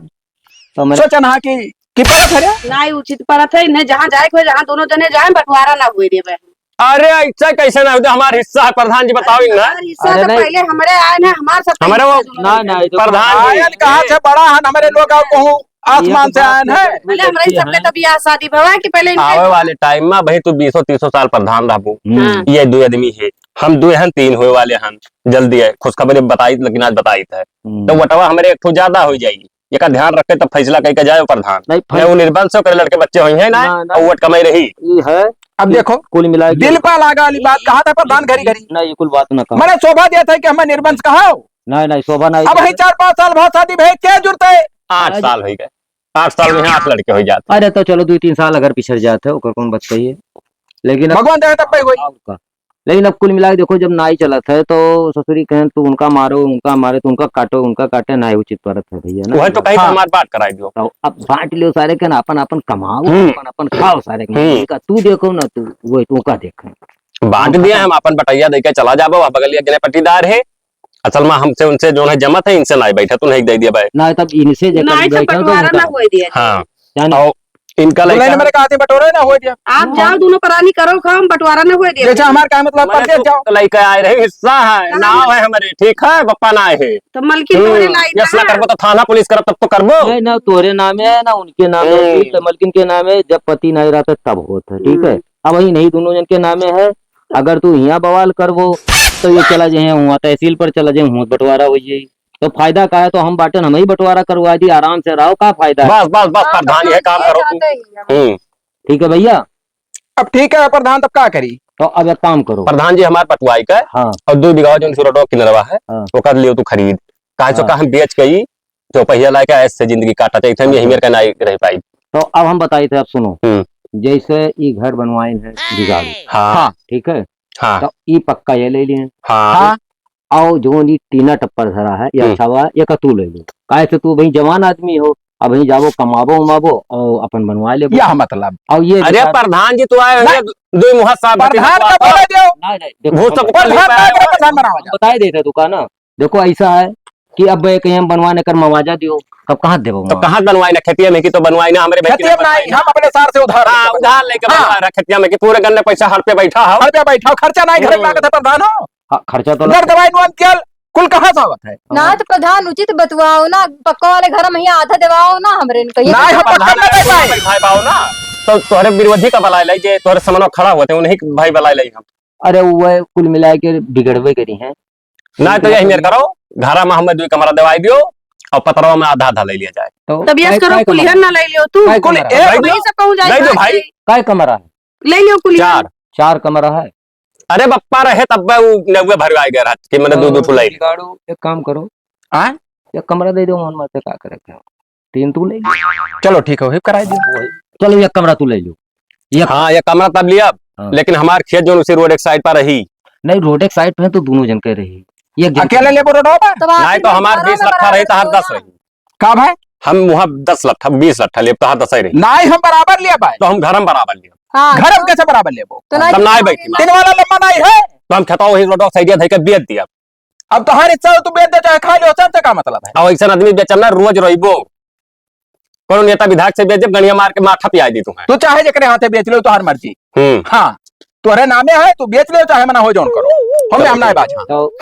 तो मैंने सोचन हा कि, कि परत है रे? नाई उचित परत है, इन्हें जहाँ जाए के होए, जहाँ दोनों जने जाए, बंटवारा ना हुए देवे। अरे, ऐसा कैसे ना होता? हमार हिस्सा है, प्रधान जी, बताओ इन्हें। हमार हिस्सा अरे, तो नहीं। पहले हमरे आए ना, हमार सब हमारे वो हिस्सा ना, ना, ये तो प्रधान जी। आयल कहाँ से बड़ा हन, हमरे लोग आओ कहूँ आसमान से आए हैं। पहले हमरे सबके तब यह शादी भवा कि पहले इनके आवे वाले टाइम में भाई, तू बीसों तीसों साल प्रधान रहबू। हम्म। हाँ। ये दो आदमी है, हम दो हन, तीन होए वाले हन। जल्दी है, खुशखबरी बताई, लेकिन आज बताई है। हम्म। तो वटवा हमरे एक ठो ज्यादा हो जाई। एका ध्यान रखे तब फैसला कइके जाए प्रधान। नहीं, नहीं, फै- वो निर्बल से ओकरे लड़के बच्चे होइहैं ना, ना, ना। और वोट कमाई रही। ई है अब कि देखो, कुल मिला के दिल पा लागा वाली बात कहा था प्रधान घरी घरी। नहीं, ये कुल बात ना कहा। मने शोभा दिया था कि हमें निर्बंस कहा हो। नहीं, नहीं, शोभा नहीं अब दिया। वही चार पाँच साल बाद शादी भई, क्या जरूरत है? आठ आज साल हो गए, आठ साल में आठ लड़के हो जाते। अरे तो चलो, दो तीन साल अगर पिछड़ जाते, ओकर कौन बात कही है? लेकिन अब भगवान दे तब पे होई। और का? लेकिन अब कुल मिला के देखो, जब नाई चलत है, तो ससुरी कहें, "तू उनका मारो, उनका मारे, तू उनका काटो, उनका काटे", नाई उचित परत है भैया, ना? वही तो कही, तो हाँ। हमार बांट कराई दियो। तो अब बांट लियो सारे के ना, अपन, अपन कमाओ, हम्म। अपन, अपन खाओ सारे के। हम्म। इनका तू देखो ना, तू, वो तू का देखे। बांट उनका दिया, हम अपन बटैया देके चला जाबो, वह बगलिया के पट्टीदार है। असल में हमसे, उनसे जो है जमत है, इनसे नाई बैठा, तू नहीं दे दिया भाई। ना, तब इनसे जे नाई कर से बैठा तो बंटवारा उनका ना होए दिया। हाँ। जाने। और इनका लइका बुलाइन है। मेरे कहा थे बटोरे ना हो दिया। आप जाओ, दोनों परानी करो काम, बंटवारा ना होए दिया। जैसे हमार का मतलब, मने परदेस तू जाओ। लइका आए रहे, हिस्सा है, कहाँ नाव है? है हमारे, ठीक है, बप्पा ना है। तो मलकिन हम्म, तोरे नाई यस ना कहाँ? करबो तो थाना पुलिस करब, तब तो करबो। नहीं, ना तोरे नाम है, ना उनके नाम है, हम्म। तो मलकिन के नाम है, जब पति नहीं रहता तब होत है, ठीक है? हम्म। अब वही नहीं, दोनों जन के नामे है। अगर तू हियाँ बवाल करबो, तो ये चला जाए हुआँ, तहसील पर चला जाए, हुआँ बंटवारा हो जाई। तो फायदा का है? तो हम बाटन, हम ही बंटवारा करवा दी, आराम से रहो, का फायदा है? बस, बस, बस, हाँ, प्रधान, ये काम करो। जाते ही हम। हम्म। ठीक है भैया। अब ठीक है प्रधान, तब का करी? तो अब एक काम करो। प्रधान जी हमार पटवाई का हाँ। और दो बीघा जो रोडवा किनरवा है, हाँ। ओकर लियो तू खरीद। काहे सो हाँ। का हम बेच के ही चौपहिया लाके ऐसे जिंदगी काटा चाहिए, हम यही मेरे का नाई रह पाई। तो अब हम बताई थे, अब सुनो। हम्म। जैसे ई घर बनवाइन है बिगाड़ू। हाँ। हाँ। ठीक है? हाँ। तो ई पक्का ये ले लिए। हाँ। हाँ। और जो नी टीना टप्पर धरा है, या हम्म। छवा, ये का तू ले लो। काहे से तू भाई जवान आदमी हो, अब ही जाबो, कमाबो, उमाबो और अपन बनवा लेबो। या मतलब? और ये अरे बेकार प्रधान जी, तू आए हो, नहीं। दो मुहा साहब प्रधान का बोले दो। नहीं, नहीं, देखो, भूत सब प्रधान का प्रधान बनावा हम जाए। बताए देते तू का ना। देखो, ऐसा है कि अब भाई कहीं हम बनवाने कर मुआवजा दियो, तब कहाँ देबो तो मुआवजा? कहाँ बनवाई ना? खेतिया में की तो बनवाई ना, हमरे बैंक की खेतिया ना में नहीं, बनवाई ना। हम अपने सार से उधार हाँ, लेके उधार लेके हाँ। बनवा रहा खेतिया में की पूरे गन्ने पैसा हर पे बैठा हो। हर पे बैठा हो, खर्चा नहीं घर में हम्म। लागत है प्रधान हो। हाँ, खर्चा तो घर लगता है। दवाई नोन तेल कुल कहाँ से आवत है? ना तो प्रधान उचित बतवाओ ना, पक्का वाले घर में ही आधा देवाओ ना हमरे इनका। ये ना, तो हम पक्का प्रधान ना दे पाए। बैठा पाओ ना, तो तोहरे विरोधी का बलाए लाई, जे तोहरे समनवा खड़ा होते, उन्हीं के भाई बलाए लाई हम। अरे, वो कुल मिला के बिगड़बे करी हैं। ना, तो यही मेर करो, घरा में हमें दो कमरा दिवाई दियो और पतरवा में आधा आधा ले लिया जाए। तो तब यस काय, करो, काय कुलिहन कमरा? ना ले लियो तू। काय कुल कमरा? एक दे दो। वही सब कहूँ जाए दे दो भाई। भाई। काय कमरा है? ले लियो कुलिहन। चार। चार कमरा है। अरे बप्पा रहे तब वो नौवे भरवाए गए रात के, मैंने दो, दो ठो ले ली। बिगाड़ू, एक काम करो। हाँ? एक कमरा दे दो, मन मत का करे क्या? तीन तू ले लो। चलो ठीक है, वही कराई दे। वही। चलो, एक कमरा तू ले लो। एक हाँ, एक कमरा तब लिया, हाँ। लेकिन हमार खेत जोन उसी रोड एक साइड पर रही। नहीं, रोड एक साइड पे है तो दोनों जन के रही। एक जन अकेले के लेबो रोडवा पर? तो आप नहीं, तो हमार बीस लट्ठा रही, तो हर दस रही। का भाई? हम वहाँ दस लट्ठा, बीस लट्ठा लेब, तो हर दस ही रही। नहीं, हम बराबर लिया भाई। तो हम घर हम बराबर लिया। हाँ, घर हम तो कैसे बराबर लेबो? तो नहीं तब ना आए बैठी। तीन वाला लंबा नहीं है। तो हम खेतवा वही रोडवा साइड धई के बेच दिया। अब तोहार इच्छा हो, तू बेच दे चाहे खा लियो, हमसे का मतलब है? अब ऐसा आदमी बेचब ना, रोज रोइबो। कौनो नेता विधायक से बेच देब, गणिया मार के माथा पियाई दी तुम्हें। तू चाहे जेकरे हाथे बेच लो, तोहार मर्जी। हम्म। हाँ, तोहरे नामे है, तू बेच ले, चाहे मना हो जौन करो, हमें हम ना बाझा। तो,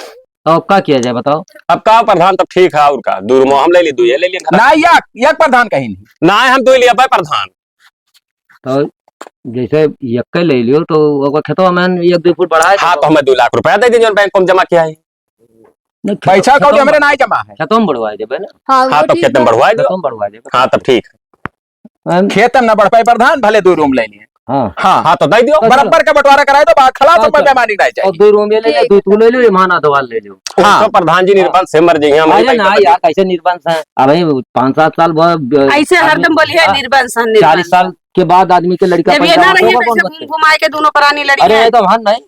तो अब का किया जाए, बताओ? अब का प्रधान, तब ठीक है, और का, दू रूम हम ले ली, दू ये ले ली। ना, एक, एक प्रधान कहीं नहीं। ना, हम दू ही लिया पाए प्रधान। तो जैसे यक्के ले लियो, तो ओकर खेतवा में एक दू फुट बढ़ाए हाँ, दो। तो हमें दू लाख रुपया दे दीजिए, बैंक में जमा किया है। नहीं, पैसा खेत-, कौड़ी खेतवा हमरे में, ना जमा है। खेतवा में बढ़वाए देबे ना। हाँ, हाँ, वो तो ठीक खेत में बा। बढ़वाए दो। खेतवा में बढ़वाए देबे। हाँ, तब ठीक है। हम खेत में ना बढ़ पाए प्रधान, भले दू रूम ले लिए। हाँ। हाँ। हाँ, तो दे दियो। तो बराबर का बंटवारा कराए दो, बा-, खलास और पर तो, बेमानी नहीं और चाहिए। दू रूम ये ले ले, ठीक दू है। तू ले लो, ये महाना दवाल ले लो। हाँ। तो प्रधान जी निर्बंस से मर जाइए, हम अरे नहीं ना पता यार, कैसे निर्बंस है? अब ये पाँच सात साल बाद, अ, ऐसे आदमी, हरदम बोली है, हाँ, निर्बंस है, चालीस निर्बंस। साल के बाद आदमी के लड़का जब ये पैदा ना होगा, रही, तो कौन कैसे बच्चे? घूम घुमाए के दोनों परानी लड़ी अरे, है? ये तो हम नहीं।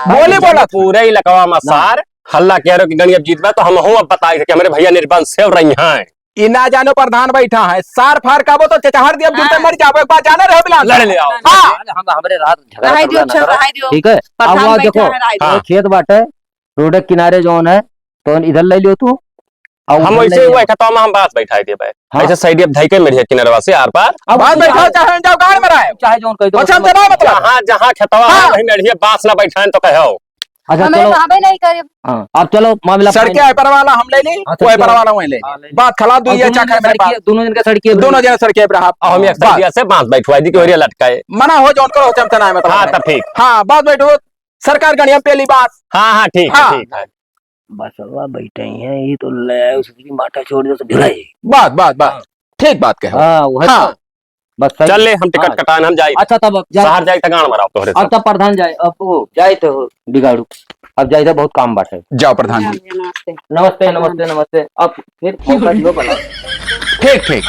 बोली बोला पूरे इलाकवा में ना। सार हल्ला किया रहो कि गणिया जीतबा, तो हम हो अब बताए कि हमरे भैया निर्बंस से रही हैं। ई ना जानो प्रधान बैठा है, सार फार का वो तो चचहर दिया, जुड़ते हाँ। मर जाबो, एक बार जाने रहो बिलान। लड़ ले आओ। हाँ। हम, हमरे रात झगड़ा रहाई दियो, करना ना अच्छा, करो। रहाई दियो। ठीक है? अब प्रधान वहाँ बैठा देखो, है, रहाई दियो। हाँ। खेत बाटे, रोड के किनारे जौन है, तो इधर ले लियो तू। और हम उधर वैसे ले ही लियो। बैठा तो हम, हम बांस बैठाई दिए भाई। हाँ। ऐसे साइड अब धई के मेरे किनारवा से आर पार। अब बांस तू बैठाओ, चाहे चाहे जाओ, गाड़ में रहाए। चाहे जौन कह दो, अच्छा, हम मतलब चला, मतलब। जहाँ, जहाँ खेतवा है, हाँ। वहीं मेरे बांस ना बैठाएं तो कहो। अच्छा, हमें चलो। तो हमें नहीं करे। हाँ, अब चलो, मामला सड़के final। एपर वाला हम ले ली, हाँ, वो एपर सड़के। वाला वहीं ले ली। हाँ, ले ली। बात खलास, और दुई दोनों अच्छा जने खैर मेरे सड़के, पास। दोनों जन के सड़के पे रहा। अब हम एक बस। सड़किया से बांस बैठवाई दी कि ओरिया लटकाए। मना हो जौन करो, चमचना है मतलब। हाँ, तब ठीक। हाँ, बस बैठो, सरकार गणिया पेली बांस। हाँ, हाँ, ठीक है, हाँ। ठीक है। बसवा बैठे हैं, ये तो ले आए, उसकी माथा छोड़ दे, तो भिड़ाई। बस, बस, बस। हाँ। ठीक बात कहो। हाँ, वो है हाँ। तो। बस सही। चल ले, हम टिकट हाँ। कटान, हम जाई। अच्छा, तब अब जाए। शहर जाई त गांड मराओ तोहरे अब सब। तब प्रधान जाए, अब वो जाए तो बिगाड़ू। अब जाए तो बहुत काम बाटे। जाओ प्रधान जी। प्रधान जी, नमस्ते। नमस्ते, प्रणाम। नमस्ते, नमस्ते। अब फिर फोन कर दियो भला। ठीक, ठीक।